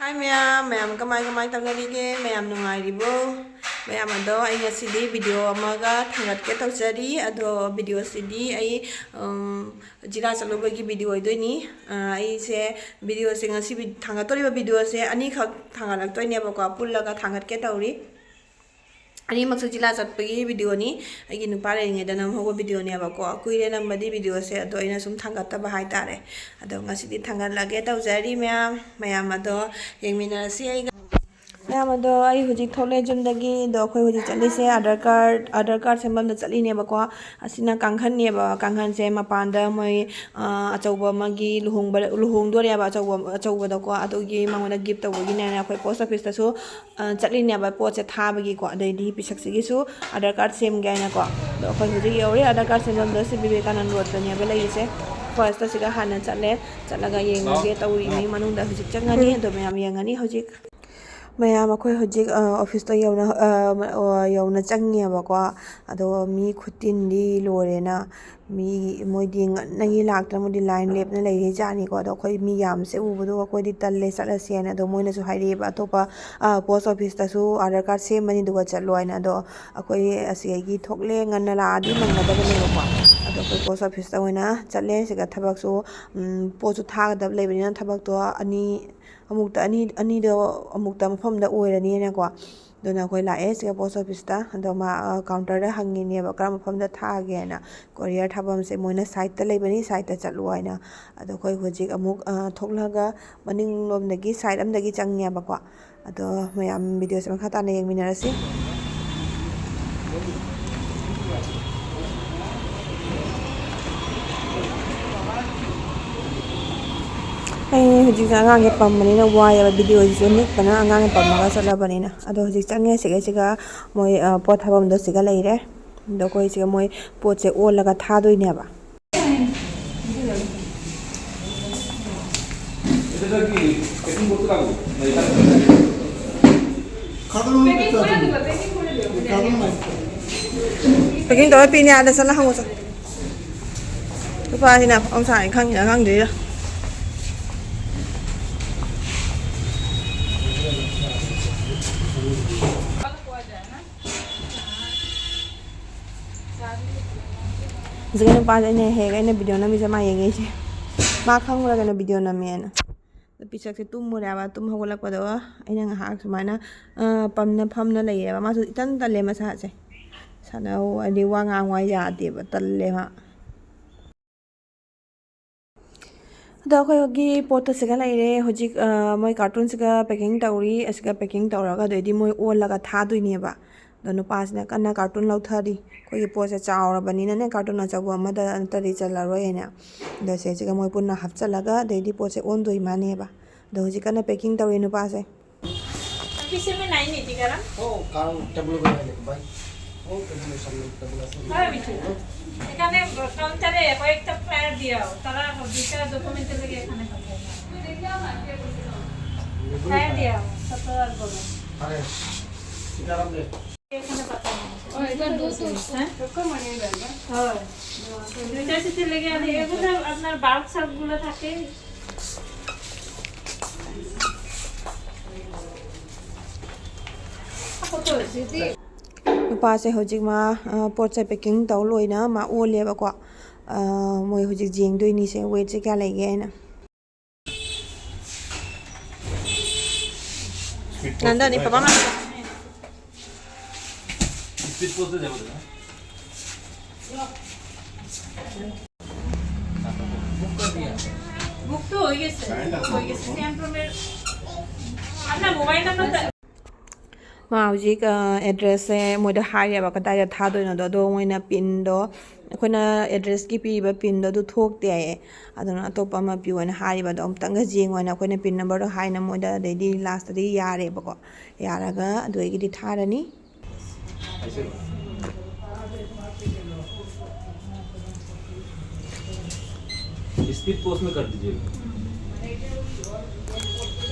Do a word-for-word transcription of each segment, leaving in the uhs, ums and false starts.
ꯍꯥꯏ ꯃꯌꯥꯝ, ꯃꯌꯥꯝ ꯀꯃꯥꯏ ꯀꯃꯥꯏ ꯇꯧꯅꯔꯤꯒꯦ? ꯃꯌꯥꯝ ꯅꯨꯡꯉꯥꯏꯔꯤꯕꯣ? ꯃꯌꯥꯝ ꯑꯗꯣ, ꯑꯩ ꯉꯁꯤꯗꯤ ꯚꯤꯗꯤꯑꯣ ꯑꯃꯒ ꯊꯥꯡꯒꯠꯀꯦ ꯇꯧꯖꯔꯤ꯫ ꯑꯗꯣ ꯚꯤꯗꯤꯑꯣꯁꯤꯗꯤ ꯑꯩ, ꯎꯝ, ꯖꯤꯂꯥ ꯆꯠꯂꯨꯕꯒꯤ ꯚꯤꯗꯤꯑꯣ ꯑꯣꯏꯗꯣꯏꯅꯤ꯫ ꯑ, ꯑꯩꯁꯦ ꯚꯤꯗꯤꯑꯣꯁꯦ ꯉꯁꯤ ꯚꯤ-, ꯊꯥꯡꯒꯠꯇꯣꯔꯤꯕ ꯚꯤꯗꯤꯑꯣꯁꯦ ꯑꯅꯤꯈꯛ ꯊꯥꯡꯒꯠꯂꯛꯇꯣꯏꯅꯦꯕꯀꯣ, ꯄꯨꯜꯂꯒ ꯊꯥꯡꯒꯠꯀꯦ ꯇꯧꯔꯤ꯫ ꯑꯅꯤꯃꯛꯁꯨ ꯖꯤꯂꯥ ꯆꯠꯄꯒꯤ ꯚꯤꯗꯤꯑꯣꯅꯤ꯫ ꯑꯩꯒꯤ ꯅꯨꯄꯥ ꯂꯩꯔꯤꯉꯩꯗ ꯅꯝꯍꯧꯕ ꯚꯤꯗꯤꯑꯣꯅꯦꯕꯀꯣ꯫ ꯀꯨꯏꯔꯦ ꯅꯝꯕꯗꯤ ꯚꯤꯗꯤꯑꯣꯁꯦ, ꯑꯗꯣ ꯑꯩꯅ ꯁꯨꯝ ꯊꯥꯡꯒꯠꯇꯕ ꯍꯥꯏꯇꯥꯔꯦ꯫ ꯑꯗꯣ ꯉꯁꯤꯗꯤ ꯊꯥꯡꯒꯠꯂꯒꯦ ꯇꯧꯖꯔꯤ ꯃꯌꯥꯝ꯫ ꯃꯌꯥꯝ ꯑꯗꯣ ꯌꯦꯡꯃꯤꯟꯅꯔꯁꯤ ꯑꯩꯒ꯫ ꯃꯌꯥꯝ ꯑꯗꯣ, ꯑꯩ ꯍꯧꯖꯤꯛ ꯊꯣꯛꯂꯛꯑꯦ ꯌꯨꯝꯗꯒꯤ꯫ ꯑꯗꯣ ꯑꯩꯈꯣꯏ ꯍꯧꯖꯤꯛ ꯆꯠꯂꯤꯁꯦ ꯑꯥꯙꯥꯔ ꯀꯥꯔꯗ, ꯑꯥꯙꯥꯔ ꯀꯥꯔꯗ ꯁꯦꯝꯐꯝꯗ ꯆꯠꯂꯤꯅꯦꯕꯀꯣ꯫ ꯑꯁꯤꯅ ꯀꯥꯡꯈꯟꯅꯦꯕ꯫ ꯀꯥꯡꯈꯟꯁꯦ ꯃꯄꯥꯟꯗ ꯃꯣꯏ, ꯑ, ꯑꯆꯧꯕ ꯑꯃꯒꯤ ꯂꯨꯍꯣꯡꯕ, ꯂꯨꯍꯣꯡꯗꯣꯔꯦꯕ ꯑꯆꯧꯕ, ꯑꯆꯧꯕꯗꯀꯣ꯫ ꯑꯗꯨꯒꯤ ꯃꯉꯣꯟꯗ ꯒꯤꯐ ꯇꯧꯕꯒꯤꯅꯦ ꯑꯩꯈꯣꯏ ꯄꯣꯁ ꯑꯣꯐꯤꯁꯇꯁꯨ ꯑ, ꯆꯠꯂꯤꯅꯦꯕ ꯄꯣꯠꯁꯦ ꯊꯥꯕꯒꯤꯀꯣ꯫ ꯑꯗꯩꯗꯤ ꯄꯤꯁꯛꯁꯤꯒꯤꯁꯨ ꯑꯥꯙꯥꯔ ꯀꯥꯔꯗ ꯁꯦꯝꯒꯦ ꯍꯥꯏꯅꯀꯣ꯫ ꯑꯗꯣ ꯑꯩꯈꯣꯏ ꯍꯧꯖꯤꯛ ꯌꯧꯔꯦ ꯑꯥꯙꯥꯔ ꯀꯥꯔꯗ ꯁꯦꯝꯐꯝꯗꯣ꯫ ꯁꯤ ꯕꯤꯕꯦꯀꯥꯅꯟꯗ ꯔꯣꯗꯇꯅꯦꯕ ꯂꯩꯔꯤꯁꯦ꯫ ꯐꯥꯔꯁꯇ ꯁꯤꯒ ꯍꯥꯟꯅ ꯆꯠꯂꯦ, ꯆꯠꯂꯒ ꯌꯦꯡꯉꯒꯦ ꯇꯧꯔꯤꯅꯤ꯫ ꯃꯅꯨꯡꯗ ꯍꯧꯖꯤꯛ ꯆꯪꯉꯅꯤ꯫ ꯑꯗꯣ ꯃꯌꯥꯝ ꯌꯦꯡꯉꯅꯤ ꯍꯧꯖꯤꯛ꯫ ꯃꯌꯥꯝ ꯑꯩꯈꯣꯏ ꯍꯧꯖꯤꯛ, ꯑ, ꯑꯣꯐꯤꯁꯇ ꯌꯧꯅ, ꯑ, ꯃ-, ꯑ, ꯌꯧꯅ ꯆꯪꯉꯦꯕꯀꯣ꯫ ꯑꯗꯣ ꯃꯤ ꯈꯨꯇꯤꯟꯗꯤ ꯂꯣꯏꯔꯦꯅ꯫ ꯃꯤ, ꯃꯣꯏꯗꯤ ꯉꯟꯅꯒꯤ ꯂꯥꯛꯇꯅ ꯃꯣꯏꯗꯤ ꯂꯥꯏꯟ ꯂꯦꯞꯅ ꯂꯩꯔꯤ ꯖꯥꯠꯅꯤꯀꯣ꯫ ꯑꯗꯣ ꯑꯩꯈꯣꯏ ꯃꯤ ꯌꯥꯝꯕꯁꯦ ꯎꯕꯗꯣ ꯑꯩꯈꯣꯏꯗꯤ ꯇꯜꯂꯦ, ꯆꯠꯂꯁꯦꯅ꯫ ꯑꯗꯣ ꯃꯣꯏꯅꯁꯨ ꯍꯥꯏꯔꯛꯑꯦꯕ, ꯑꯇꯣꯞꯄ, ꯑ, ꯄꯣꯁ ꯑꯣꯐꯤꯁꯇꯁꯨ ꯑꯥꯙꯥꯔ ꯀꯥꯔꯗ ꯁꯦꯝꯕꯅꯤ ꯑꯗꯨꯒ ꯆꯠꯂꯣ ꯍꯥꯏꯅ꯫ ꯑꯗꯣ ꯑꯩꯈꯣꯏ ꯑꯁꯤꯗꯒꯤ ꯊꯣꯛꯂꯦ, ꯉꯟꯅ ꯂꯥꯛꯑꯗꯤ ꯅꯪꯒꯗꯕꯅꯦꯕꯀꯣ꯫ ꯑꯗꯣ ꯑꯩꯈꯣꯏ ꯄꯣꯁ ꯑꯣꯐꯤꯁꯇ ꯑꯣꯏꯅ ꯆꯠꯂꯦ꯫ ꯁꯤꯒ ꯊꯕꯛꯁꯨ, ꯎꯝ, ꯄꯣꯠꯁꯨ ꯊꯥꯒꯗꯕ ꯂꯩꯕꯅꯤꯅ ꯊꯕꯛꯇꯣ ꯑꯅꯤ, ꯑꯃꯨꯛꯇ ꯑꯅꯤ, ꯑꯅꯤꯗꯣ ꯑꯃꯨꯛꯇ ꯃꯐꯝꯗ ꯑꯣꯏꯔꯅꯤꯅꯀꯣ꯫ ꯑꯗꯨꯅ ꯑꯩꯈꯣꯏ ꯂꯥꯛꯑꯦ ꯁꯤꯒ ꯄꯣꯁ ꯑꯣꯐꯤꯁꯇ꯫ ꯑꯗꯣ ꯃꯥ, ꯑ, ꯀꯥꯎꯟꯇꯔꯗ ꯍꯪꯉꯤꯅꯦꯕ, "ꯀꯔꯝꯕ ꯃꯐꯝꯗ ꯊꯥꯒꯦ?" ꯍꯥꯏꯅ꯫ ꯀꯣꯔꯤꯌꯔ ꯊꯥꯐꯝꯁꯦ ꯃꯣꯏꯅ ꯁꯥꯏꯠꯇ ꯂꯩꯕꯅꯤ, ꯁꯥꯏꯠꯇ ꯆꯠꯂꯨ ꯍꯥꯏꯅ꯫ ꯑꯗꯣ ꯑꯩꯈꯣꯏ ꯍꯧꯖꯤꯛ ꯑꯃꯨꯛ, ꯑ, ꯊꯣꯛꯂꯒ ꯃꯅꯤꯡꯂꯣꯝꯗꯒꯤ ꯁꯥꯏꯠ ꯑꯝꯗꯒꯤ ꯆꯪꯉꯦꯕꯀꯣ꯫ ꯑꯗꯣ ꯃꯌꯥꯝ ꯚꯤꯗꯤꯑꯣꯁꯦ ꯃꯈꯥ ꯇꯥꯅ ꯌꯦꯡꯃꯤꯟꯅꯔꯁꯤ꯫ ꯑꯩ ꯍꯧꯖꯤꯛꯁꯦ ꯑꯉꯥꯡꯁꯦ ꯄꯝꯕꯅꯤꯅ ꯋꯥꯏꯑꯦꯕ, ꯚꯤꯗꯤꯑꯣꯁꯤꯁꯨ ꯅꯤꯛꯄꯅ ꯑꯉꯥꯡꯅ ꯄꯝꯃꯒ ꯆꯠꯂꯕꯅꯤꯅ꯫ ꯑꯗꯣ ꯍꯧꯖꯤꯛ ꯆꯪꯉꯦ ꯁꯤꯒꯩꯁꯤꯒ ꯃꯣꯏ, ꯑ, ꯄꯣꯠ ꯊꯥꯐꯝꯗꯣ ꯁꯤꯒ ꯂꯩꯔꯦ꯫ ꯑꯗꯣ ꯑꯩꯈꯣꯏ ꯁꯤꯒ ꯃꯣꯏ ꯄꯣꯠꯁꯦ ꯑꯣꯜꯂꯒ ꯊꯥꯗꯣꯏꯅꯦꯕ꯫ ꯄꯦꯀꯤꯡ ꯇꯧꯔ ꯄꯤꯅꯤ, ꯑꯥꯗ ꯆꯠꯂ ꯍꯪꯉꯨ ꯆꯣ꯫ ꯂꯨꯄꯥꯁꯤꯅ ꯑꯃ ꯁꯥꯏ ꯈꯪꯉꯤꯔ ꯈꯪꯗ꯭ꯔꯤꯔ꯫ ꯍꯧꯖꯤꯛꯀꯤ ꯅꯨꯄꯥꯁꯦ ꯑꯩꯅ ꯍꯦꯛ ꯑꯩꯅ ꯚꯤꯗꯤꯑꯣ ꯅꯝꯃꯤꯁꯦ ꯃꯥ ꯌꯦꯡꯉꯛꯏꯁꯦ꯫ ꯃꯥ ꯈꯪꯕ꯭ꯔꯥ ꯀꯩꯅꯣ ꯚꯤꯗꯤꯑꯣ ꯅꯝꯃꯦꯅ? ꯑꯗꯣ ꯄꯤꯁꯛꯁꯦ ꯇꯨꯝꯃꯨꯔꯦꯕ꯫ ꯇꯨꯝ ꯍꯧꯒꯠꯂꯛꯄꯗꯣ ꯑꯩꯅ ꯉꯥꯏꯍꯥꯛ ꯁꯨꯃꯥꯏꯅ, ꯑ, ꯄꯝꯅ ꯐꯝꯅ ꯂꯩꯔꯦꯕ꯫ ꯃꯥꯁꯨ ꯏꯇꯟ ꯇꯜꯂꯦ ꯃꯁꯥꯁꯦ꯫ ꯁꯥꯟꯅꯧ ꯍꯥꯏꯗꯤ ꯋꯥ ꯉꯥꯡꯉꯨ ꯍꯥꯏ ꯌꯥꯗꯦꯕ꯫ ꯇꯜꯂꯦ ꯃꯥ꯫ ꯑꯗꯣ ꯑꯩꯈꯣꯏꯒꯤ ꯄꯣꯠꯇꯣ ꯁꯤꯒ ꯂꯩꯔꯦ꯫ ꯍꯧꯖꯤꯛ, ꯑ, ꯃꯣꯏ ꯀꯥꯔꯇꯨꯟꯁꯤꯒ ꯄꯦꯀꯤꯡ ꯇꯧꯔꯤ꯫ ꯑꯁꯤꯒ ꯄꯦꯀꯤꯡ ꯇꯧꯔꯒ ꯑꯗꯩꯗꯤ ꯃꯣꯏ ꯑꯣꯜꯂꯒ ꯊꯥꯗꯣꯏꯅꯦꯕ꯫ ꯑꯗꯣ ꯅꯨꯄꯥꯁꯤꯅ ꯀꯟꯅ ꯀꯥꯔꯇꯨꯟ ꯂꯧꯊꯔꯤ꯫ ꯑꯩꯈꯣꯏꯒꯤ ꯄꯣꯠꯁꯦ ꯆꯥꯎꯔꯕꯅꯤꯅꯅꯦ, ꯀꯥꯔꯇꯨꯟ ꯑꯆꯧꯕ ꯑꯃꯗ ꯅꯠꯇ꯭ꯔꯗꯤ ꯆꯜꯂꯔꯣꯏ ꯍꯥꯏꯅ꯫ ꯑꯗꯣ ꯁꯤꯁꯤꯒ ꯃꯣꯏ ꯄꯨꯟꯅ ꯍꯥꯞꯆꯜꯂꯒ ꯑꯗꯩꯗꯤ ꯄꯣꯠꯁꯦ ꯑꯣꯟꯗꯣꯏ ꯃꯥꯅꯦꯕ꯫ ꯑꯗꯣ ꯍꯧꯖꯤꯛ ꯀꯟꯅ ꯄꯦꯀꯤꯡ ꯇꯧꯔꯤ ꯅꯨꯄꯥꯁꯦ꯫ Aquí se me la ini, tigaram? ও, কারণ টেবিল করে রাখে, ভাই। ও, টেবিলের সামনে, টেবিল আছে। হ্যাঁ, মিঠু। এখানে কাউন্টারে কয়েকটা ফ্লায়ার দিও। তারা দুইটা ডকুমেন্টের লেগে এখানে পাঠায়। ফ্লায়ার দিও, সত্তর আর বলো। আরে, সীতারাম রে। এখানে পাঠায়। ও, এটা দুটো। হ্যাঁ? হ্যাঁ। দুইটা সিটের লেগে আমি, এগুলো আপনার বাল্ব সাল্বগুলো থাকে। ꯅꯨꯄꯥꯁꯦ ꯍꯧꯖꯤꯛ ꯃꯥ, ꯑ, ꯄꯣꯠ ꯆꯩ ꯄꯦꯀꯤꯡ ꯇꯧ ꯂꯣꯏꯅ ꯃꯥ ꯑꯣꯜꯂꯦꯕꯀꯣ꯫ ꯑ, ꯃꯣꯏ ꯍꯧꯖꯤꯛ ꯌꯦꯡꯗꯣꯏꯅꯤꯁꯦ, ꯋꯦꯠꯁꯦ ꯀꯌꯥ ꯂꯩꯒꯦ ꯍꯥꯏꯅ꯫ ꯅꯟꯗꯅꯤ, ꯄꯄꯥ ꯃꯥ꯫ স্পিড পোস্টে যাবো না? বুক তো হয়ে গেছে, বুক হয়ে গেছে। স্যাম্পলের আপনার মোবাইল নাম্বারটা। ꯃꯥ ꯍꯧꯖꯤꯛ, ꯑ, ꯑꯦꯗ꯭ꯔꯦꯁꯁꯦ ꯃꯣꯏꯗ ꯍꯥꯏꯔꯦꯕ ꯀꯗꯥꯏꯗ ꯊꯥꯗꯣꯏꯅꯣꯗꯣ꯫ ꯑꯗꯣ ꯃꯣꯏꯅ ꯄꯤꯟꯗꯣ, ꯑꯩꯈꯣꯏꯅ ꯑꯦꯗ꯭ꯔꯦꯁꯀꯤ ꯄꯤꯔꯤꯕ ꯄꯤꯟꯗꯣ ꯑꯗꯨ ꯊꯣꯛꯇꯦ ꯍꯥꯏꯌꯦ꯫ ꯑꯗꯨꯅ ꯑꯇꯣꯞꯄ ꯑꯃ ꯄꯤꯌꯣꯅ ꯍꯥꯏꯔꯤꯕ꯫ ꯑꯗꯣ ꯑꯃꯨꯛꯇꯪꯒ ꯌꯦꯡꯉꯣꯅ ꯑꯩꯈꯣꯏꯅ ꯄꯤꯟ ꯅꯝꯕꯔꯗꯣ ꯍꯥꯏꯅ ꯃꯣꯏꯗ, ꯑꯗꯩꯗꯤ ꯂꯥꯁꯇꯗꯤ ꯌꯥꯔꯦꯕꯀꯣ꯫ ꯌꯥꯔꯒ ꯑꯗꯨꯗꯒꯤꯗꯤ ꯊꯥꯔꯅꯤ꯫ स्पीड पोस्ट में कर दीजिएगा।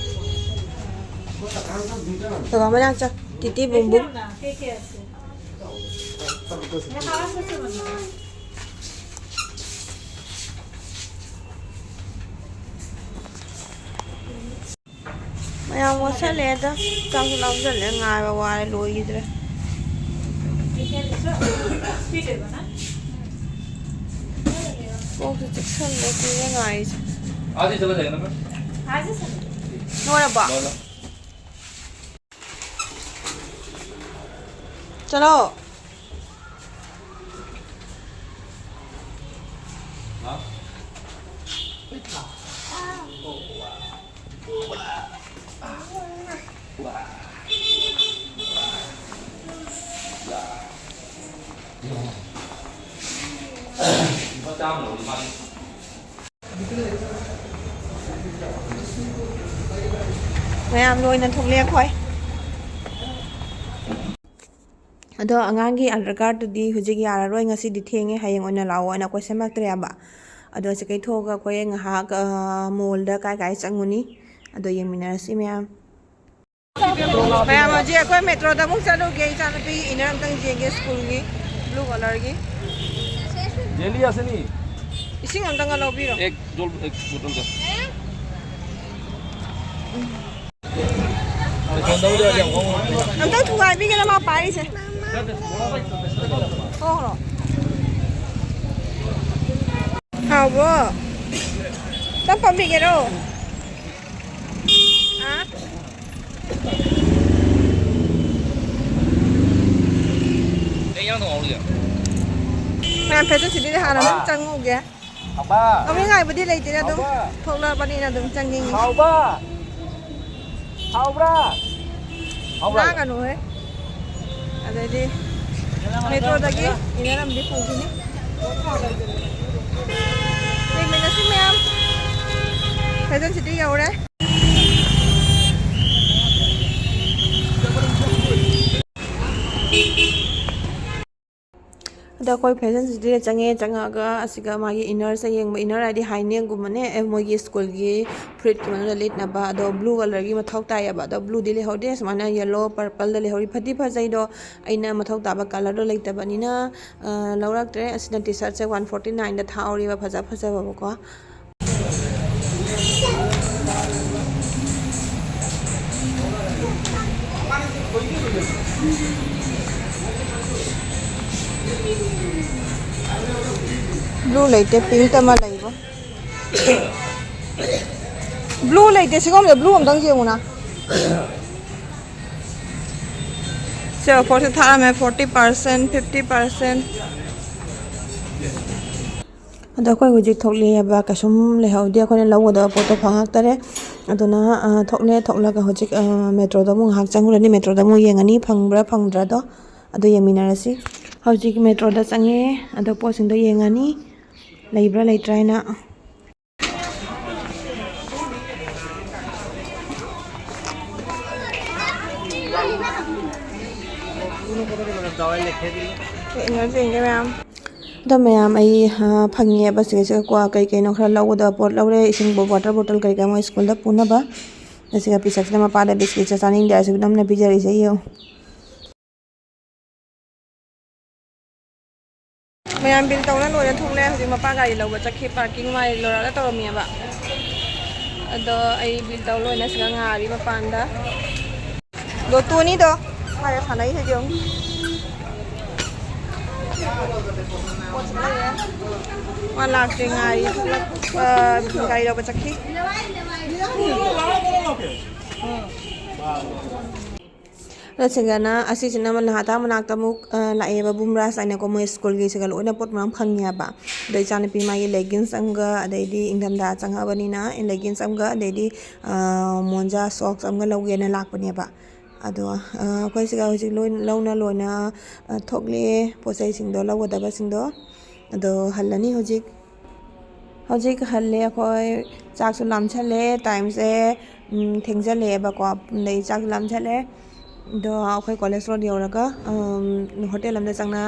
ꯕꯕꯥ ꯃꯅꯥꯛ ꯆꯠ꯫ ꯇꯤꯇꯤ ꯕꯨꯝ ꯕꯨꯝ꯫ ꯃꯌꯥꯝ ꯋꯥꯠꯁꯜꯂꯛꯑꯦꯗ꯫ ꯆꯥꯛꯁꯨ ꯂꯥꯝꯁꯜꯂꯦ꯫ ꯉꯥꯏꯕ ꯋꯥꯔꯦ꯫ ꯂꯣꯏꯈꯤꯗ꯭ꯔꯦ꯫ ꯁ꯭ꯄꯤꯗ ꯑꯣꯏꯕꯅ? ꯀꯣꯛꯁꯦ ꯆꯤꯛꯁꯜꯂꯦ ꯀꯨꯏꯔꯦ ꯉꯥꯏꯔꯤꯁꯦ꯫ आज ही चला जाएगा ना मैं। आज ही चला। ꯂꯣꯏꯔꯕꯣ? ꯂꯣꯏꯔꯦ꯫ ꯆꯠꯂꯣ꯫ ꯍꯥ? ꯂꯨꯄꯥ ꯆꯥꯝꯃ ꯂꯧꯔꯤ ꯃꯥꯜꯂꯦ꯫ ꯃꯌꯥꯝ ꯂꯣꯏꯅ ꯊꯣꯛꯂꯛꯑꯦ ꯑꯩꯈꯣꯏ꯫ ꯑꯗꯣ ꯑꯉꯥꯡꯒꯤ ꯑꯙꯥꯔ ꯀꯥꯔꯠꯇꯨꯗꯤ ꯍꯧꯖꯤꯛ ꯌꯥꯔꯔꯣꯏ, ꯉꯁꯤꯗꯤ ꯊꯦꯡꯉꯦ, ꯍꯌꯦꯡ ꯑꯣꯏꯅ ꯂꯥꯛꯑꯣꯅ ꯑꯩꯈꯣꯏ ꯁꯦꯝꯃꯛꯇ꯭ꯔꯦꯕ꯫ ꯑꯗꯣ ꯁꯤ ꯀꯩꯊꯣꯛꯑꯒ ꯑꯩꯈꯣꯏ ꯉꯥꯏꯍꯥꯛ, ꯑ, ꯃꯣꯜꯗ ꯀꯥꯏ ꯀꯥꯏ ꯆꯪꯉꯨꯅꯤ, ꯑꯗꯣ ꯌꯦꯡꯃꯤꯟꯅꯔꯁꯤ ꯃꯌꯥꯝ꯫ ꯃꯌꯥꯝ, ꯍꯧꯖꯤꯛ ꯑꯩꯈꯣꯏ ꯃꯦꯇ꯭ꯔꯣꯗ ꯑꯃꯨꯛ ꯆꯠꯂꯨꯒꯦ, ꯏꯆꯥꯅꯨꯄꯤꯒꯤ ꯏꯅꯔ ꯑꯝꯇꯪ ꯌꯦꯡꯒꯦ, ꯁ꯭ꯀꯨꯜꯒꯤ ꯕ꯭ꯂꯨ ꯀꯂꯔꯒꯤ꯫ ꯖꯦꯂꯤ ꯑꯁꯤꯅꯤ꯫ ꯏꯁꯤꯡ ꯑꯝꯇꯪꯒ ꯂꯧꯕꯤꯔꯣ꯫ ꯑꯦꯛ ꯖꯣꯜ ꯑꯦꯛ ꯕꯣꯇꯜꯗ꯫ ꯑꯝꯇꯪ ꯊꯨꯒꯥꯏꯕꯤꯒꯦꯔꯥ ꯃꯥ ꯄꯥꯏꯔꯤꯁꯦ? ꯊꯣꯛꯈ꯭ꯔꯣ꯫ ꯍꯥꯎꯕ꯭ꯔꯣ? ꯇꯞ ꯄꯝꯕꯤꯒꯦꯔꯣ? ꯍꯥ? ꯀꯩ ꯏꯟꯖꯥꯡ ꯊꯣꯡꯍꯧꯔꯤꯒꯦ? ꯃꯌꯥꯝ ꯐꯦꯁꯟ ꯁꯤꯇꯤꯗ ꯍꯥꯟꯅ ꯑꯗꯨꯝ ꯆꯪꯉꯨꯒꯦ꯫ ꯍꯥꯎꯕ꯫ ꯑꯃꯨꯛ ꯉꯥꯏꯕꯗꯤ ꯂꯩꯇꯦꯗ, ꯑꯗꯨꯝ ꯍꯥꯎꯕ꯫ ꯊꯣꯛꯂꯛꯑꯕꯅꯤꯅ ꯑꯗꯨꯝ ꯆꯪꯅꯤꯡꯉꯤ꯫ ꯍꯥꯎꯕ꯫ ꯍꯥꯎꯕ꯭ꯔꯥ? ꯍꯥꯎꯕ꯭ꯔꯥ? ꯂꯥꯡꯒꯅꯨꯍꯦ꯫ ꯑꯗꯩꯗꯤ ꯃꯦꯇ꯭ꯔꯣꯗꯒꯤ ꯏꯅꯔ ꯑꯃꯗꯤ ꯄꯨꯈꯤꯅꯤ꯫ ꯌꯦꯡꯃꯤꯟꯅꯁꯤ ꯃꯌꯥꯝ꯫ ꯐꯦꯁꯟ ꯁꯤꯇꯤ ꯌꯧꯔꯦ꯫ ꯑꯗ ꯑꯩꯈꯣꯏ ꯐꯦꯁꯟ ꯁꯤꯇꯤꯗ ꯆꯪꯉꯦ꯫ ꯆꯪꯉꯛꯑꯒ ꯑꯁꯤꯒ ꯃꯥꯒꯤ ꯏꯅꯔꯁꯦ ꯌꯦꯡꯕ, ꯏꯅꯔ ꯍꯥꯏꯗꯤ ꯍꯥꯏ ꯅꯦꯛꯒꯨꯝꯕꯅꯦ, ꯑꯦ, ꯃꯣꯏꯒꯤ ꯁ꯭ꯀꯨꯜꯒꯤ ꯐꯨꯔꯤꯠꯀꯤ ꯃꯅꯨꯡꯗ ꯂꯤꯠꯅꯕ꯫ ꯑꯗꯣ ꯕ꯭ꯂꯨ ꯀꯂꯔꯒꯤ ꯃꯊꯧ ꯇꯥꯏꯌꯦꯕ, ꯑꯗꯣ ꯕ꯭ꯂꯨꯗꯤ ꯂꯩꯍꯧꯗꯦ, ꯁꯨꯃꯥꯏꯅ ꯌꯦꯜꯂꯣ ꯄꯔꯄꯜꯗ ꯂꯩꯍꯧꯔꯤ꯫ ꯐꯗꯤ ꯐꯖꯩꯗꯣ, ꯑꯩꯅ ꯃꯊꯧ ꯇꯥꯕ ꯀꯂꯔꯗꯣ ꯂꯩꯇꯕꯅꯤꯅ, ꯑ, ꯂꯧꯔꯛꯇ꯭ꯔꯦ꯫ ꯑꯁꯤꯅ ꯇꯤ ꯁꯥꯔꯠꯁꯦ ꯋꯥꯟ ꯐꯣꯔꯇꯤ ꯅꯥꯏꯟꯗ ꯊꯥꯍꯧꯔꯤꯕ, ꯐꯖ ꯐꯖꯕꯀꯣ꯫ Blue ꯂꯩꯇꯦ, pink ꯑꯃ ꯂꯩꯕ꯫ Blue ꯂꯩꯇꯦ, ꯁꯤꯒꯨꯝꯕꯗ blue ꯑꯝꯇꯪ ꯌꯦꯡꯉꯨꯅ꯫ ꯁꯦ, offerꯁꯦ ꯊꯥꯔꯝꯃꯦ, forty percent, fifty percent꯫ ꯑꯗꯣ ꯑꯩꯈꯣꯏ ꯍꯧꯖꯤꯛ ꯊꯣꯛꯂꯛꯑꯦꯕ, ꯀꯩꯁꯨꯝ ꯂꯩꯍꯧꯗꯦ, ꯑꯩꯈꯣꯏꯅ ꯂꯧꯒꯗꯕ ꯄꯣꯠꯇꯣ ꯐꯪꯉꯛꯇꯔꯦ꯫ ꯑꯗꯨꯅ, ꯑ, ꯊꯣꯛꯂꯦ, ꯊꯣꯛꯂꯒ ꯍꯧꯖꯤꯛ, ꯑ, metroꯗ ꯑꯃꯨꯛ ꯉꯥꯏꯍꯥꯛ ꯆꯪꯉꯨꯔꯅꯤ, metroꯗ ꯑꯃꯨꯛ ꯌꯦꯡꯉꯅꯤ ꯐꯪꯕ꯭ꯔꯥ ꯐꯪꯗ꯭ꯔꯥꯗꯣ꯫ ꯑꯗꯨ ꯌꯦꯡꯃꯤꯟꯅꯔꯁꯤ꯫ ꯍꯧꯖꯤꯛ metroꯗ ꯆꯪꯉꯦ, ꯑꯗꯣ ꯄꯣꯠꯁꯤꯡꯗꯣ ꯌꯦꯡꯉꯅꯤ, ꯂꯩꯕ꯭ꯔꯥ ꯂꯩꯇ꯭ꯔꯥ ꯍꯥꯏꯅ꯫ ꯌꯦꯡꯉꯁꯤ, ꯌꯦꯡꯒꯦ ꯃꯌꯥꯝ꯫ ꯑꯗꯣ ꯃꯌꯥꯝ, ꯑꯩ, ꯑ, ꯐꯪꯉꯦꯕ ꯁꯤꯒꯤꯁꯤꯒ ꯀꯣ, ꯀꯩ ꯀꯩꯅꯣ ꯈꯔ ꯂꯧꯒꯗꯕ ꯄꯣꯠ ꯂꯧꯔꯦ, ꯏꯁꯤꯡ ꯕꯣ-, water bottle ꯀꯩꯀꯥ ꯃꯣꯏ ꯁ꯭ꯀꯨꯜꯗ ꯄꯨꯅꯕ꯫ ꯑꯁꯤꯒ ꯄꯤꯁꯛꯁꯤꯅ ꯃꯄꯥꯗ ꯕꯤꯁꯀꯤꯠꯁꯦ ꯆꯥꯅꯤꯡꯗꯦ ꯍꯥꯏꯔꯁꯨ ꯅꯝꯅ ꯄꯤꯖꯔꯤꯁꯦ ꯌꯦꯡꯉꯨ꯫ ꯃꯌꯥꯝ bill ꯇꯧꯅ ꯂꯣꯏꯔ ꯊꯣꯛꯂꯛꯑꯦ꯫ ꯍꯧꯖꯤꯛ ꯃꯄꯥ ꯒꯥꯔꯤ ꯂꯧꯕ ꯆꯠꯈꯤ, parking ꯃꯥꯏ ꯂꯣꯔꯥꯗ ꯇꯧꯔꯝꯃꯦꯕ꯫ ꯑꯗꯣ ꯑꯩ bill ꯇꯧ ꯂꯣꯏꯅ ꯁꯤꯗ ꯉꯥꯏꯔꯤ ꯃꯄꯥꯟꯗ꯫ ꯑꯗꯣ ꯇꯣꯅꯤꯗꯣ ꯃꯥꯒ ꯁꯥꯟꯅꯩꯁꯦ ꯌꯦꯡꯉꯨ꯫ ꯄꯣꯠꯁꯨ ꯂꯩꯔꯦ꯫ ꯃꯥ ꯂꯥꯛꯇ꯭ꯔꯤ ꯉꯥꯏꯔꯤ꯫ ꯊꯣꯛꯂꯛ-, ꯑ, ꯒꯥꯔꯤ ꯂꯧꯕ ꯆꯠꯈꯤ꯫ ꯑꯗ ꯁꯤꯒꯅ, ꯑꯁꯤꯁꯤꯅ ꯅꯍꯥꯇꯥ ꯃꯅꯥꯛꯇ ꯑꯃꯨꯛ, ꯑ, ꯂꯥꯛꯑꯦꯕ, ꯕꯨꯝꯔꯥꯖ ꯍꯥꯏꯅꯀꯣ, ꯃꯣꯏ ꯁ꯭ꯀꯨꯜꯒꯤ ꯁꯤꯒ ꯂꯣꯏꯅ ꯄꯣꯠ ꯃꯌꯥꯝ ꯐꯪꯉꯦ ꯍꯥꯏꯕ꯫ ꯑꯗꯣ ꯏꯆꯥꯅꯨꯄꯤ ꯃꯥꯒꯤ leggings ꯑꯃꯒ, ꯑꯗꯩꯗꯤ ꯏꯪꯊꯝꯊꯥ ꯆꯪꯉꯛꯑꯕꯅꯤꯅ leggings ꯑꯃꯒ, ꯑꯗꯩꯗꯤ, ꯑ, ꯃꯣꯟꯖꯥ socks ꯑꯃꯒ ꯂꯧꯒꯦꯅ ꯂꯥꯛꯄꯅꯦꯕ꯫ ꯑꯗꯣ, ꯑ, ꯑꯩꯈꯣꯏ ꯁꯤꯒ ꯍꯧꯖꯤꯛ ꯂꯣꯏ-, ꯂꯧꯅ ꯂꯣꯏꯅ, ꯑ, ꯊꯣꯛꯂꯛꯑꯦ ꯄꯣꯠ ꯆꯩꯁꯤꯡꯗꯣ, ꯂꯧꯒꯗꯕꯁꯤꯡꯗꯣ꯫ ꯑꯗꯣ ꯍꯜꯂꯅꯤ ꯍꯧꯖꯤꯛ꯫ ꯍꯧꯖꯤꯛ ꯍꯜꯂꯦ ꯑꯩꯈꯣꯏ꯫ ꯆꯥꯛꯁꯨ ꯂꯥꯝꯁꯜꯂꯦ, timeꯁꯦ, ꯎꯝ, ꯊꯦꯡꯖꯜꯂꯛꯑꯦꯕꯀꯣ꯫ ꯑꯗꯩ ꯆꯥꯛꯁꯨ ꯂꯥꯝꯁꯜꯂꯦ꯫ ꯑꯗꯣ ꯑꯩꯈꯣꯏ college road ꯌꯧꯔꯒ, ꯎꯝ, hotel ꯑꯃꯗ ꯆꯪꯅ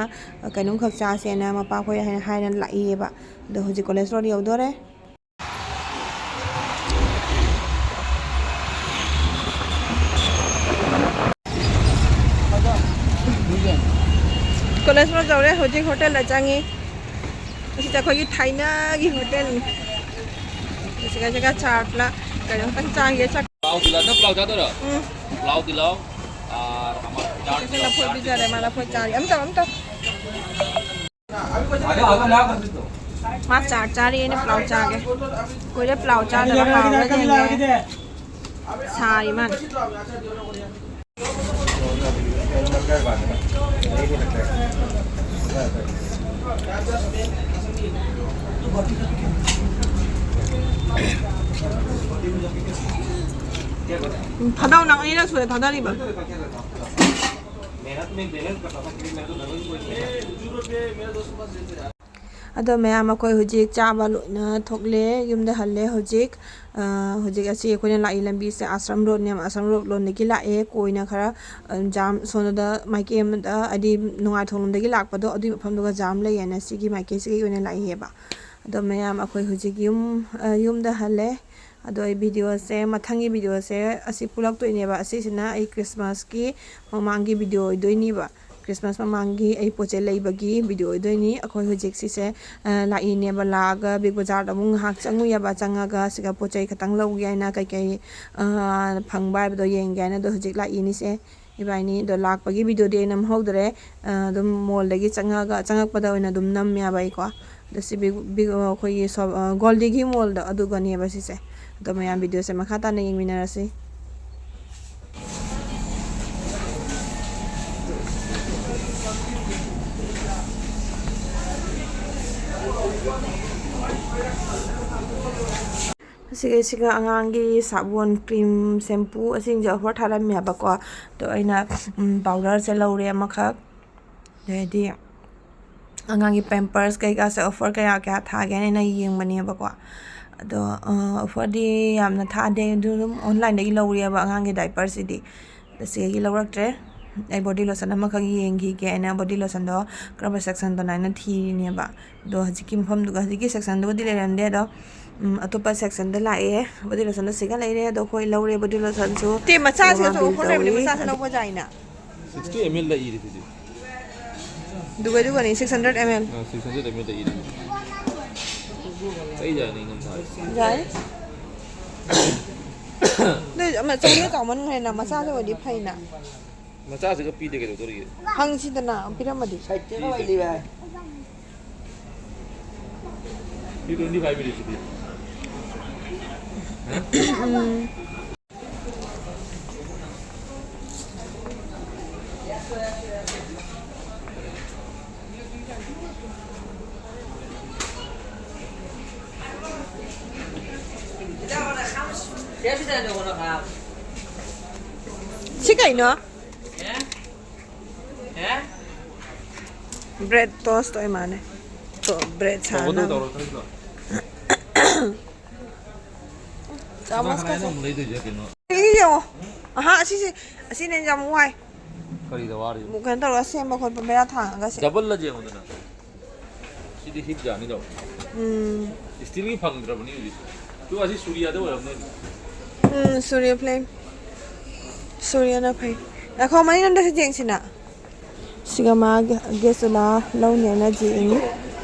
ꯀꯩꯅꯣꯝꯈꯛ ꯆꯥꯁꯦꯅ ꯃꯄꯥꯈꯣꯏ ꯍꯥꯏꯅ, ꯍꯥꯏꯅ ꯂꯥꯛꯏꯌꯦꯕ꯫ ꯑꯗꯣ ꯍꯧꯖꯤꯛ college road ꯌꯧꯗꯣꯔꯦ꯫ College road ꯌꯧꯔꯦ, ꯍꯧꯖꯤꯛ hotelꯗ ꯆꯪꯉꯤ꯫ ꯑꯁꯤꯁꯦ ꯑꯩꯈꯣꯏꯒꯤ ꯊꯥꯏꯅꯒꯤ hotelꯅꯤ꯫ ꯑꯁꯤꯒ, ꯑꯁꯤꯒ ꯆꯥꯠꯂ ꯀꯩꯅꯣꯝꯇꯪ ꯆꯥꯒꯦ꯫ ꯆꯥꯛ ꯄ꯭ꯂꯥꯎ ꯇꯤꯜꯍꯧ, ꯅꯪ ꯄ꯭ꯂꯥꯎ ꯆꯥꯗꯣꯏꯔꯣ? ꯎꯝ꯫ ꯄ꯭ꯂꯥꯎ ꯇꯤꯜꯍꯧ, ꯑꯥ, ꯑꯃ ꯆꯥꯠ ꯑꯁꯤꯁꯦ ꯂꯐꯣꯏ ꯄꯤꯖꯔꯦ, ꯃꯥ ꯂꯐꯣꯏ ꯆꯥꯔꯤ꯫ ꯑꯝꯇ, ꯑꯝꯇ꯫ ꯑꯗꯣ, ꯑꯗꯣ ꯂꯥꯛꯑꯣ, ꯀꯟꯐ꯭ꯌꯨꯁ ꯇꯧ꯫ ꯃꯥ ꯆꯥꯛ ꯆꯥꯔꯤ, ꯑꯩꯅ ꯄ꯭ꯂꯥꯎ ꯆꯥꯒꯦ꯫ ꯀꯨꯏꯔꯦ ꯄ꯭ꯂꯥꯎ ꯆꯥꯗꯕ꯫ ꯍꯥꯎꯕ꯭ꯔꯥ ꯌꯦꯡꯒꯦ꯫ ꯁꯥꯔꯤ ꯃꯥꯅ꯫ ꯊꯥꯗꯧ, ꯅꯪ ꯑꯅꯤꯔꯛ ꯁꯨꯔꯦ ꯊꯥꯗꯔꯤꯕ꯫ ꯑꯗꯣ ꯃꯌꯥꯝ, ꯑꯩꯈꯣꯏ ꯍꯧꯖꯤꯛ ꯆꯥꯕ ꯂꯣꯏꯅ ꯊꯣꯛꯂꯦ, ꯌꯨꯝꯗ ꯍꯜꯂꯦ ꯍꯧꯖꯤꯛ꯫ ꯑ, ꯍꯧꯖꯤꯛ ꯑꯁꯤ ꯑꯩꯈꯣꯏꯅ ꯂꯥꯛꯏ ꯂꯝꯕꯤꯁꯦ ꯑꯁ꯭ꯔꯝ ꯔꯣꯗꯅꯦꯕ꯫ ꯑꯁ꯭ꯔꯝ ꯔꯣꯗ ꯂꯣꯝꯗꯒꯤ ꯂꯥꯛꯑꯦ, ꯀꯣꯏꯅ ꯈꯔ, ꯑ, ꯖꯥꯝ ꯁꯣꯝꯗ ꯃꯥꯏꯀꯩ ꯑꯃꯗ, ꯍꯥꯏꯗꯤ ꯅꯨꯡꯉꯥꯏꯊꯣꯡ ꯂꯣꯝꯗꯒꯤ ꯂꯥꯛꯄꯗꯣ, ꯑꯗꯨꯒꯤ ꯃꯐꯝꯗꯨꯒ ꯖꯥꯝ ꯂꯩꯌꯦꯅ ꯁꯤꯒꯤ ꯃꯥꯏꯀꯩꯁꯤꯒꯤ ꯑꯣꯏꯅ ꯂꯥꯛꯏꯑꯕ꯫ ꯑꯗꯣ ꯃꯌꯥꯝ, ꯑꯩꯈꯣꯏ ꯍꯧꯖꯤꯛ ꯌꯨꯝ, ꯑ, ꯌꯨꯝꯗ ꯍꯜꯂꯦ꯫ ꯑꯗꯣ ꯑꯩ ꯚꯤꯗꯤꯑꯣꯁꯦ, ꯃꯊꯪꯒꯤ ꯚꯤꯗꯤꯑꯣꯁꯦ ꯑꯁꯤ ꯄꯨꯂꯛꯇꯣꯏꯅꯦꯕ꯫ ꯑꯁꯤꯁꯤꯅ ꯑꯩ ꯈ꯭ꯔꯤꯁꯃꯥꯁꯀꯤ ꯃꯃꯥꯡꯒꯤ ꯚꯤꯗꯤꯑꯣ ꯑꯣꯏꯗꯣꯏꯅꯤꯕ꯫ ꯈ꯭ꯔꯤꯁꯃꯥꯁ ꯃꯃꯥꯡꯒꯤ ꯑꯩ ꯄꯣꯠ ꯆꯩ ꯂꯩꯕꯒꯤ ꯚꯤꯗꯤꯑꯣ ꯑꯣꯏꯗꯣꯏꯅꯤ꯫ ꯑꯩꯈꯣꯏ ꯍꯧꯖꯤꯛ ꯁꯤꯁꯦ, ꯑ, ꯂꯥꯛꯏꯅꯦꯕ꯫ ꯂꯥꯛꯑꯒ ꯕꯤꯛ ꯕꯖꯥꯔꯗ ꯑꯃꯨꯛ ꯉꯥꯏꯍꯥꯛ ꯆꯪꯉꯨꯏꯑꯕ꯫ ꯆꯪꯉꯒ ꯁꯤꯒ ꯄꯣꯠ ꯆꯩ ꯈꯛꯇꯪ ꯂꯧꯒꯦ ꯍꯥꯏꯅ, ꯀꯩꯀꯩ, ꯑ, ꯐꯪꯕ ꯍꯥꯏꯕꯗꯣ ꯌꯦꯡꯒꯦ ꯍꯥꯏꯅ꯫ ꯑꯗꯣ ꯍꯧꯖꯤꯛ ꯂꯥꯛꯏꯅꯤꯁꯦ ꯏꯕꯥꯏꯅꯤ꯫ ꯑꯗꯣ ꯂꯥꯛꯄꯒꯤ ꯚꯤꯗꯤꯑꯣꯗꯤ ꯑꯩ ꯅꯝꯍꯧꯗ꯭ꯔꯦ꯫ ꯑ, ꯑꯗꯨꯝ ꯃꯣꯜꯗꯒꯤ ꯆꯪꯉꯒ, ꯆꯪꯉꯛꯄꯗ ꯑꯣꯏꯅ ꯑꯗꯨꯝ ꯅꯝꯃꯦꯕ ꯑꯩꯀꯣ꯫ ꯑꯗꯣ ꯁꯤ ꯕꯤꯛ, ꯕꯤꯛ, ꯑꯩꯈꯣꯏꯒꯤ ꯁꯣꯞ, ꯑ, ꯒꯣꯜꯗꯤꯒꯤ ꯃꯣꯜꯗꯣ ꯑꯗꯨꯒꯅꯦꯕ ꯁꯤꯁꯦ꯫ ꯑꯗꯣ ꯃꯌꯥꯝ ꯚꯤꯗꯤꯑꯣꯁꯦ ꯃꯈꯥ ꯇꯥꯅ ꯌꯦꯡꯃꯤꯟꯅꯔꯁꯤ꯫ ꯑꯁꯤꯒ, ꯁꯤꯒ ꯑꯉꯥꯡꯒꯤ ꯁꯥꯄꯣꯟ, ꯀ꯭ꯔꯤꯝ, ꯁꯦꯝꯄꯨ ꯑꯁꯤꯁꯤꯡꯁꯦ ꯑꯣꯐꯔ ꯊꯥꯔꯝꯃꯦꯕꯀꯣ꯫ ꯑꯗꯣ ꯑꯩꯅ, ꯎꯝ, ꯄꯥꯎꯗꯔꯁꯦ ꯂꯧꯔꯦ ꯑꯃꯈꯛ꯫ ꯑꯗꯩꯗꯤ ꯑꯉꯥꯡꯒꯤ ꯄꯦꯝꯄꯔꯁ ꯀꯩꯀꯥꯁꯦ ꯑꯣꯐꯔ ꯀꯌꯥ ꯀꯌꯥ ꯊꯥꯒꯦꯅ ꯑꯩꯅ ꯌꯦꯡꯕꯅꯦꯕꯀꯣ꯫ ꯑꯗꯣ, ꯑ, ꯑꯣꯐꯔꯗꯤ ꯌꯥꯝꯅ ꯊꯥꯗꯦ, ꯑꯗꯨ ꯑꯗꯨꯝ ꯑꯣꯟꯂꯥꯏꯟꯗꯒꯤ ꯂꯧꯔꯦꯕ ꯑꯉꯥꯡꯒꯤ ꯗꯥꯏꯄꯔꯁꯤꯗꯤ꯫ ꯑꯁꯤꯗꯒꯤ ꯂꯧꯔꯛꯇ꯭ꯔꯦ꯫ ꯑꯩ ꯕꯣꯗꯤ ꯂꯣꯁꯟ ꯑꯃꯈꯛ ꯌꯦꯡꯈꯤꯒꯦ ꯍꯥꯏꯅ ꯕꯣꯗꯤ ꯂꯣꯁꯟꯗꯣ ꯀꯔꯝꯕ ꯁꯦꯛꯁꯟꯗꯅꯣ ꯍꯥꯏꯅ ꯊꯤꯔꯤꯅꯦꯕ꯫ ꯑꯗꯣ ꯍꯧꯖꯤꯛꯀꯤ ꯃꯐꯝꯗꯨꯒ, ꯍꯧꯖꯤꯛꯀꯤ ꯁꯦꯛꯁꯟꯗꯨꯒꯗꯤ ꯂꯩꯔꯝꯗꯦ꯫ ꯑꯗꯣ, ꯎꯝ, ꯑꯇꯣꯞꯄ ꯁꯦꯛꯁꯟꯗ ꯂꯥꯛꯑꯦ꯫ ꯕꯣꯗꯤ ꯂꯣꯁꯟꯗꯣ ꯁꯤꯒ ꯂꯩꯔꯦ꯫ ꯑꯗꯣ ꯑꯩꯈꯣꯏ ꯂꯧꯔꯦ ꯕꯣꯗꯤ ꯂꯣꯁꯟꯁꯨ꯫ ꯇꯦ, ꯃꯆꯥꯁꯤꯒ ꯑꯗꯨꯒ ꯆꯥꯎꯕ ꯕꯤꯜ ꯈꯣꯠꯅꯕꯅꯦ, ꯇꯧꯔꯤ꯫ ꯃꯆꯥꯁꯦ ꯂꯧꯕ ꯌꯥꯏꯅ꯫ Sixty M L ꯂꯩꯔꯤꯗꯨꯗꯤ꯫ ꯑꯗꯨꯒ, ꯑꯗꯨꯒꯅꯤ, six hundred M L꯫ ꯑ, six hundred M L ꯂꯩꯔꯤ꯫ ꯑꯩ ꯌꯥꯅꯤ, ꯉꯝ ꯊꯥꯔꯦ꯫ ꯌꯥꯏ꯫ ꯑꯗꯨ ꯑꯃ ꯆꯍꯤ ꯆꯥꯎꯃꯟꯈ꯭ꯔꯦꯅ, ꯃꯆꯥꯁꯨ ꯑꯣꯏꯗꯤ ꯐꯩꯅ꯫ ꯃꯆꯥꯁꯤꯒ ꯄꯤꯗꯦ ꯀꯩꯗꯧꯗꯧꯔꯤꯒꯦ? ꯍꯪꯁꯤꯗꯅ, ꯄꯤꯔꯝꯃꯗꯤ꯫ ꯁꯥꯏꯠꯇ ꯄꯤꯗꯦ꯫ ꯂꯩꯕ ꯌꯥꯏ꯫ ꯁꯤ ꯇ꯭ꯋꯦꯟꯇꯤ ꯐꯥꯏꯚ ꯃꯤꯅꯤꯠꯁꯤꯗꯤ꯫ ꯁꯤ ꯀꯩꯅꯣ? ꯕ꯭ꯔꯦꯗ ꯇꯣꯁ ꯇꯧ ꯏꯃꯥꯅꯦ꯫ ꯇꯣ-, ꯕ꯭ꯔꯦꯗ ꯇꯧꯒꯗꯧ ꯁꯥꯅꯕ꯫ ꯇꯧꯔꯣ, ꯊꯕꯛꯇꯣ꯫ ꯆꯥꯃꯁ ꯀꯅꯥ ꯀꯁꯦ꯫ ꯀꯅꯥ ꯑꯃꯨꯛ ꯂꯩꯗꯣꯏꯁꯦ ꯀꯩꯅꯣ? ꯁꯤ ꯌꯦꯡꯉꯣ꯫ ꯑꯍꯥ, ꯑꯁꯤꯁꯦ, ꯑꯁꯤꯅ ꯌꯥꯝ ꯋꯥꯏ꯫ ꯀꯔꯤꯗ ꯋꯥꯔꯤꯕ? ꯑꯃꯨꯛ ꯀꯩꯅꯣ ꯇꯧꯔꯒ ꯁꯦꯝꯕ ꯈꯣꯠꯄ ꯕꯦꯔꯥ ꯊꯥꯡꯉꯒ ꯁꯦ-, ꯗꯕꯜꯂ ꯌꯦꯡꯉꯨꯗꯅ꯫ ꯁꯤꯗꯤ ꯍꯤꯞ ꯌꯥꯅꯤꯗꯣ꯫ ꯎꯝ꯫ ꯏꯁꯇꯤꯜꯒꯤ ꯐꯪꯗ꯭ꯔꯕꯅꯤ ꯍꯧꯖꯤꯛ꯫ ꯇꯨ ꯑꯁꯤ ꯁꯨꯔꯤꯌꯥꯗ ꯑꯣꯏꯔꯝꯅꯤ ꯍꯧꯖꯤꯛ꯫ ꯎꯝ, ꯁꯨꯔꯤꯌꯥ ꯐ꯭ꯂꯦꯝ꯫ ꯁꯨꯔꯤꯌꯥꯅ ꯐꯩ꯫ ꯉꯥꯏꯈꯣ, ꯃꯅꯤꯡꯂꯣꯝꯗꯁꯨ ꯌꯦꯡꯁꯤꯅ꯫ ꯁꯤꯒ ꯃꯥꯒꯤ ꯒꯦꯁ ꯆꯨꯂꯥ ꯂꯧꯅꯦꯅ ꯌꯦꯡꯉꯤ꯫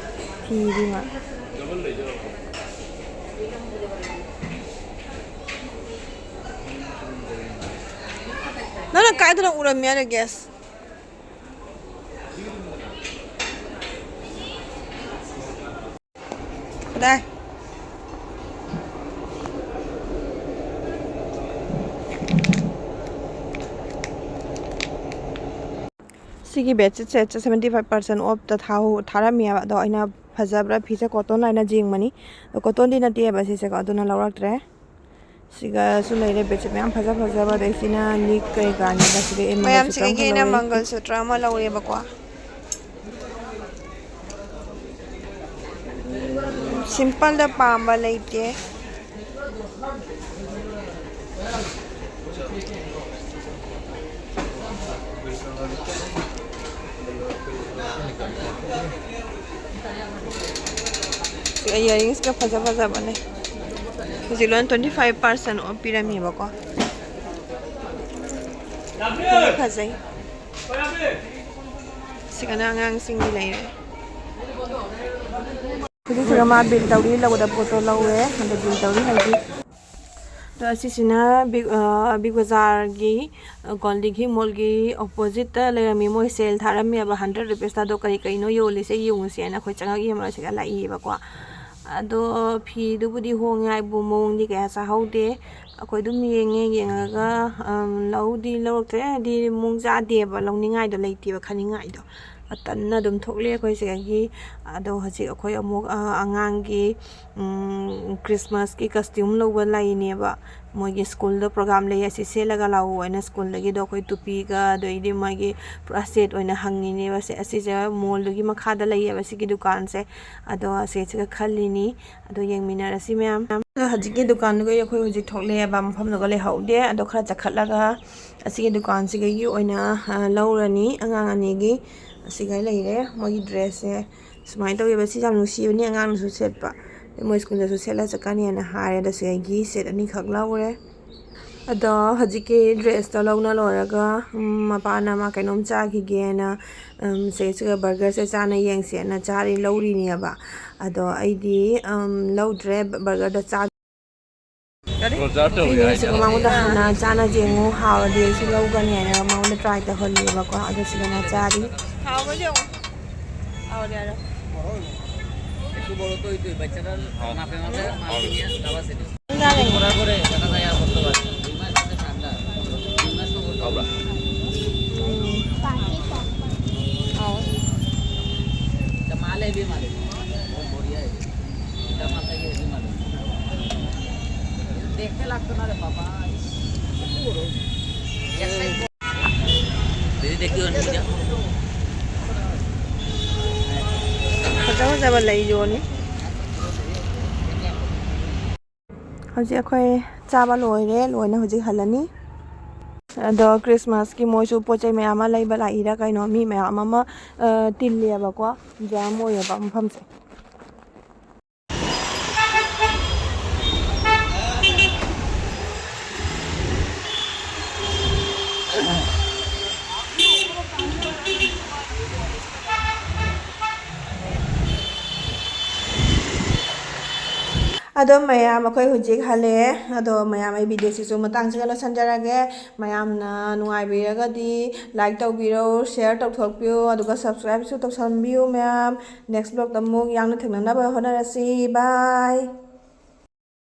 ꯐꯤꯗꯤ ꯃꯥ꯫ ꯅꯪꯅ ꯀꯥꯏꯗꯅꯣ ꯎꯔꯝꯃꯤ ꯍꯥꯏꯅ ꯒꯦꯁ? ꯀꯗꯥꯏ? ꯁꯤꯒꯤ ꯕꯦꯗꯁꯤꯠꯁꯦ seventy five percent offꯇ ꯊꯥꯍꯧ-, ꯊꯥꯔꯝꯃꯦꯕ꯫ ꯑꯗꯣ ꯑꯩꯅ ꯐꯖꯕ꯭ꯔꯥ ꯐꯤꯁꯦ cotton ꯍꯥꯏꯅ ꯌꯦꯡꯕꯅꯤ꯫ ꯑꯗꯣ cottonꯗꯤ ꯅꯠꯇꯦꯕ ꯁꯤꯁꯦꯀꯣ, ꯑꯗꯨꯅ ꯂꯧꯔꯛꯇ꯭ꯔꯦ꯫ ꯁꯤꯒꯁꯨ ꯂꯩꯔꯦ ꯕꯦꯗꯁꯤꯠ ꯃꯌꯥꯝ ꯐꯖ ꯐꯖꯕ꯫ ꯑꯗꯩ ꯁꯤꯅ ꯂꯤꯛ ꯀꯩꯀꯥꯅꯤꯗ꯫ ꯁꯤꯗ ꯑꯦ ꯃꯌꯥꯝ ꯃꯪꯒꯜꯁꯨꯇ꯭ꯔ ꯁꯤꯗꯒꯤ ꯑꯃ ꯑꯩꯅ ꯂꯧꯔꯦ꯫ ꯃꯪꯒꯜꯁꯨꯇ꯭ꯔ ꯑꯃ ꯂꯧꯔꯦꯕꯀꯣ꯫ ꯁꯤꯝꯄꯜꯗ ꯄꯥꯝꯕ ꯂꯩꯇꯦ꯫ ꯁꯤ ꯏꯌꯥꯔꯤꯡꯁꯀ ꯐꯖ ꯐꯖꯕꯅꯦ꯫ ꯍꯧꯖꯤꯛ ꯂꯣꯏ twenty five percent off ꯄꯤꯔꯝꯃꯦꯕꯀꯣ꯫ ꯐꯖꯩ꯫ ꯁꯤꯒꯅ ꯑꯉꯥꯡꯁꯤꯡꯒꯤ ꯂꯩꯔꯦ꯫ ꯍꯧꯖꯤꯛꯁꯤꯒ ꯃꯥ ꯕꯤꯜ ꯇꯧꯔꯤ, ꯂꯧꯒꯗꯕ ꯄꯣꯠꯇꯣ ꯂꯧꯔꯦ꯫ ꯑꯗ ꯕꯤꯜ ꯇꯧꯔꯤ ꯍꯧꯖꯤꯛ꯫ ꯑꯗꯣ ꯑꯁꯤꯁꯤꯅ ꯕꯤꯛ, ꯑ, ꯕꯤꯛ ꯕꯖꯥꯔꯒꯤ, ꯑ, ꯀꯣꯜꯗꯤꯒꯤ ꯃꯣꯜꯒꯤ ꯑꯣꯄꯣꯖꯤꯠꯇ ꯂꯩꯔꯝꯃꯤ꯫ ꯃꯣꯏ ꯁꯦꯜ ꯊꯥꯔꯝꯃꯦꯕ, hundred rupeesꯇ꯫ ꯑꯗꯣ ꯀꯔꯤ ꯀꯔꯤꯅꯣ ꯌꯣꯜꯂꯤꯁꯦ ꯌꯦꯡꯉꯨꯁꯦꯅ ꯑꯩꯈꯣꯏ ꯆꯪꯉꯛ ꯌꯦꯡꯕ ꯁꯤꯗ ꯂꯥꯛꯏꯌꯦꯕꯀꯣ꯫ ꯑꯗꯣ ꯐꯤꯗꯨꯕꯨꯗꯤ ꯍꯣꯡꯉꯦ ꯍꯥꯏꯕꯨ ꯃꯑꯣꯡꯗꯤ ꯀꯌꯥ ꯆꯥꯍꯧꯗꯦ꯫ ꯑꯩꯈꯣꯏ ꯑꯗꯨꯝ ꯌꯦꯡꯉꯦ, ꯌꯦꯡꯉꯒ, ꯑꯝ, ꯂꯧꯗꯤ ꯂꯧꯔꯛꯇ꯭ꯔꯦ, ꯍꯥꯏꯗꯤ ꯃꯑꯣꯡ ꯆꯥꯗꯦꯕ, ꯂꯧꯅꯤꯡꯉꯥꯏꯗꯣ ꯂꯩꯇꯦꯕ, ꯈꯟꯅꯤꯡꯉꯥꯏꯗꯣ꯫ ꯇꯟꯅ ꯑꯗꯨꯝ ꯊꯣꯛꯂꯛꯑꯦ ꯑꯩꯈꯣꯏ ꯁꯤꯗꯒꯤ꯫ ꯑꯗꯣ ꯍꯧꯖꯤꯛ ꯑꯩꯈꯣꯏ ꯑꯃꯨꯛ, ꯑ, ꯑꯉꯥꯡꯒꯤ, ꯎꯝ, ꯈ꯭ꯔꯤꯁꯃꯥꯁꯀꯤ ꯀꯁꯇ꯭ꯌꯨꯝ ꯂꯧꯕ ꯂꯩꯅꯦꯕ꯫ ꯃꯣꯏꯒꯤ ꯁ꯭ꯀꯨꯜꯗ ꯄ꯭ꯔꯣꯒꯥꯝ ꯂꯩ, ꯑꯁꯤ ꯁꯦꯠꯂꯒ ꯂꯥꯛꯑꯣ ꯍꯥꯏꯅ ꯁ꯭ꯀꯨꯜꯗꯒꯤ꯫ ꯑꯗꯣ ꯑꯩꯈꯣꯏ ꯇꯨꯄꯤꯒ, ꯑꯗꯩꯗꯤ ꯃꯣꯏꯒꯤ ꯄꯨꯔꯥ ꯁꯦꯠ ꯑꯣꯏꯅ ꯍꯪꯉꯤꯅꯦꯕ꯫ ꯁꯦ-, ꯑꯁꯤꯁꯦ ꯃꯣꯜꯗꯨꯒꯤ ꯃꯈꯥꯗ ꯂꯩꯌꯦꯕ ꯁꯤꯒꯤ ꯗꯨꯀꯥꯟꯁꯦ꯫ ꯑꯗꯣ ꯑꯁꯤꯁꯤꯒ ꯈꯜꯂꯤꯅꯤ꯫ ꯑꯗꯣ ꯌꯦꯡꯃꯤꯟꯅꯔꯁꯤ ꯃꯌꯥꯝ꯫ ꯑꯗꯣ ꯍꯧꯖꯤꯛꯀꯤ ꯗꯨꯀꯥꯟꯗꯨꯒ ꯑꯩꯈꯣꯏ ꯍꯧꯖꯤꯛ ꯊꯣꯛꯂꯛꯑꯦꯕ, ꯃꯐꯝꯗꯨꯒ ꯂꯩꯍꯧꯗꯦ꯫ ꯑꯗꯣ ꯈꯔ ꯆꯠꯈꯠꯂꯒ ꯑꯁꯤꯒꯤ ꯗꯨꯀꯥꯟꯁꯤꯗꯒꯤ ꯑꯣꯏꯅ, ꯑ, ꯂꯧꯔꯅꯤ ꯑꯉꯥꯡ ꯑꯅꯤꯒꯤ꯫ ꯑꯁꯤꯒ ꯂꯩꯔꯦ ꯃꯣꯏꯒꯤ ꯗ꯭ꯔꯦꯁꯁꯦ꯫ ꯁꯨꯃꯥꯏꯅ ꯇꯧꯋꯦꯕ꯫ ꯁꯤ ꯌꯥꯝ ꯅꯨꯡꯁꯤꯕꯅꯤ ꯑꯉꯥꯡꯅꯁꯨ ꯁꯦꯠꯄ꯫ ꯑꯗꯩ ꯃꯣꯏ ꯁ꯭ꯀꯨꯜꯗꯁꯨ ꯁꯦꯠꯂ ꯆꯠꯀꯅꯤꯅ ꯍꯥꯏꯔꯦ꯫ ꯑꯗꯣ ꯁꯤꯗꯒꯤ ꯁꯦꯠ ꯑꯅꯤꯈꯛ ꯂꯧꯔꯦ꯫ ꯑꯗꯣ ꯍꯧꯖꯤꯛꯀꯤ ꯗ꯭ꯔꯦꯁꯇꯣ ꯂꯧꯅ ꯂꯣꯏꯔꯒ, ꯎꯝ, ꯃꯄꯥꯅ ꯃꯥ ꯀꯩꯅꯣꯝ ꯆꯥꯈꯤꯒꯦꯅ, ꯎꯝ, ꯁꯤꯁꯤꯒ ꯕꯔꯒꯔꯁꯦ ꯆꯥꯅ ꯌꯦꯡꯁꯦꯅ ꯆꯥꯔꯤ, ꯂꯧꯔꯤꯅꯦꯕ꯫ ꯑꯗꯣ ꯑꯩꯗꯤ, ꯎꯝ, ꯂꯧꯗ꯭ꯔꯦ, ꯕꯔꯒꯔꯗꯣ ꯆꯥ-, ꯑꯣꯖꯥ ꯇꯧꯔꯤ ꯍꯥꯏꯅꯦ꯫ ꯃꯉꯣꯟꯗ ꯍꯥꯟꯅ ꯆꯥꯅ ꯌꯦꯡꯉꯨ, ꯍꯥꯎꯔꯗꯤ ꯑꯩꯁꯨ ꯂꯧꯒꯅꯤ ꯍꯥꯏꯅ ꯃꯉꯣꯟꯗ ꯇ꯭ꯔꯥꯏ ꯇꯧꯍꯜꯂꯦꯕꯀꯣ꯫ ꯑꯗꯣ ꯁꯤꯗ ꯃꯥ ꯆꯥꯔꯤ꯫ ꯍꯥꯎꯕ꯭ꯔꯥ ꯌꯦꯡꯉꯣ꯫ ꯍꯥꯎꯔꯗꯤ ꯍꯥꯏꯔꯣ꯫ একটু বড় তো হইতোই, বাচ্চারা মাপে মাপে মাপে নিয়ে আবার সেটা। ঘোরা করে দেখা যায় আর করতে পারে। দুই মাস আছে ঠান্ডা, দুই মাস তো করতে হবে। এটা মাল হেভি মাল, বহুত বড়িয়া হেভি। এটা মাল থেকে হেভি মাল। দেখতে লাগতো না রে বাবা। একটাই দিদি দেখি ওর নিজে। ꯐꯖ ꯐꯖꯕ ꯂꯩ ꯌꯣꯜꯂꯤ꯫ ꯍꯧꯖꯤꯛ ꯑꯩꯈꯣꯏ ꯆꯥꯕ ꯂꯣꯏꯔꯦ, ꯂꯣꯏꯅ ꯍꯧꯖꯤꯛ ꯍꯜꯂꯅꯤ꯫ ꯑꯗꯣ ꯈ꯭ꯔꯤꯁꯃꯥꯁꯀꯤ ꯃꯣꯏꯁꯨ ꯄꯣꯠ ꯆꯩ ꯃꯌꯥꯝ ꯑꯃ ꯂꯩꯕ ꯂꯥꯛꯏꯔꯥ ꯀꯩꯅꯣ, ꯃꯤ ꯃꯌꯥꯝ ꯑꯃ, ꯑ, ꯇꯤꯜꯂꯦꯕꯀꯣ, ꯖꯥꯝ ꯑꯣꯏꯌꯦꯕ ꯃꯐꯝꯁꯦ꯫ ꯑꯗꯣ ꯃꯌꯥꯝ, ꯑꯩꯈꯣꯏ ꯍꯧꯖꯤꯛ ꯍꯜꯂꯛꯑꯦ꯫ ꯑꯗꯣ ꯃꯌꯥꯝ, ꯑꯩ videoꯁꯤꯁꯨ ꯃꯇꯥꯡꯁꯤꯒ ꯂꯣꯏꯁꯤꯟꯖꯔꯒꯦ꯫ ꯃꯌꯥꯝꯅ ꯅꯨꯡꯉꯥꯏꯕꯤꯔꯒꯗꯤ like ꯇꯧꯕꯤꯔꯣ, share ꯇꯧꯊꯣꯛꯄꯤꯌꯣ, ꯑꯗꯨꯒ subscribeꯁꯨ ꯇꯧꯁꯟꯕꯤꯌꯨ ꯃꯌꯥꯝ꯫ Next vlogꯇ ꯑꯃꯨꯛ ꯌꯥꯝꯅ ꯊꯦꯡꯅꯅꯕ ꯍꯣꯠꯅꯔꯁꯤ꯫ Bye꯫